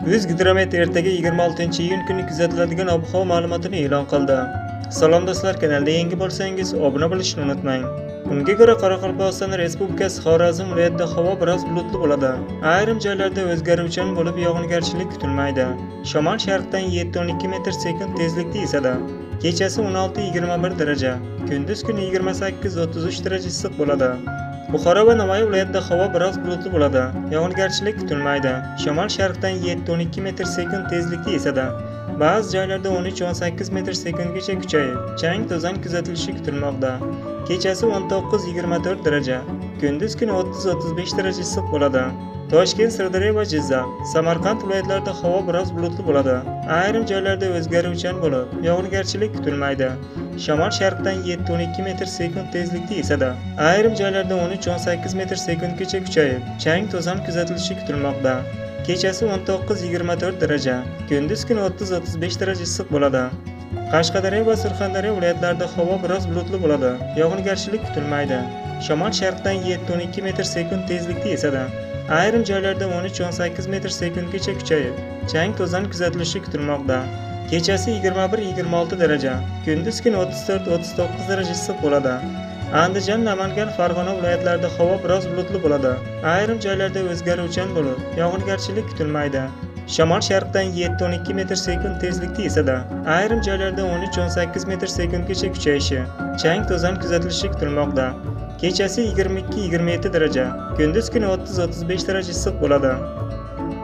O'zgidromet ertaga 26-iyun kuni kuzatiladigan ob-havo ma'lumotini e'lon qildi. Salom do'stlar, kanalda yangi bo'lsangiz, obuna bo'lishni unutmang. Unga ko'ra Qoraqalpog'iston Respublikasi Xorazm viloyatida havo biroz bulutli bo'ladi. Ayrim joylarda o'zgaruvchan bo'lib, yog'ingarchilik kutilmaydi. Shamol sharqdan 7-12 metr sekund tezlikda esadi. Kechasi 16-21 daraja, kunduz kuni 28-33 daraja issiq bo'ladi. Buxoro va Navoiy viloyatida havo biroz bulutli bo'ladi. Yog'ingarchilik kutilmaydi. Shamol sharqdan 7-12 metr sekund tezlikda esadi. Ba'zi joylarda 13-18 metr sekundgacha kuchayib, chang to'zon kuzatilishi kutilmoqda. Kechasi 19-24 daraja, kunduz kuni 30-35 daraja issiq bo'ladi. Toshkent, Sirdaryo va Jizzax, Samarqand viloyatlarida havo biroz bulutli bo'ladi. Ayrim joylarda o'zgaruvchan bo'lib, yog'ingarchilik kutilmaydi. Shamol sharqdan 7-12 metr sekund tezlikda esadi. Ayrim joylarda 13-18 metr sekundgacha kuchayib, chang to'zon kuzatilishi kutilmoqda. Kechasi 19-24 daraja, kunduz kuni 30-35 daraja issiq bo'ladi. Qashqadaryo va Surxondaryo viloyatlarida havo biroz bulutli bo'ladi. Yog'ingarchilik kutilmaydi. Shamol sharqdan 7-12 metr sekund tezlikda esadi. Ayrim joylarda 13-18 metr sekundgacha kuchayib, chang to'zon kuzatilishi kutilmoqda. Kechasi 21-26 daraja, kunduz kuni 34-39 daraja issiq bo'ladi. Andijon, Namangan, Farg'ona viloyatlarida havo biroz bulutli bo'ladi. Ayrim joylarda o'zgaruvchan bo'lib, yog'ingarchilik kutilmaydi. Shamol sharqdan 7-12 metr sekund tezlikda esadi. Ayrim joylarda 13-18 metr sekundgacha kuchayishi, chang to'zon kuzatilishi kutilmoqda. Kechasi 22-27 daraja, kunduz kuni 30-35 daraja issiq bo'ladi.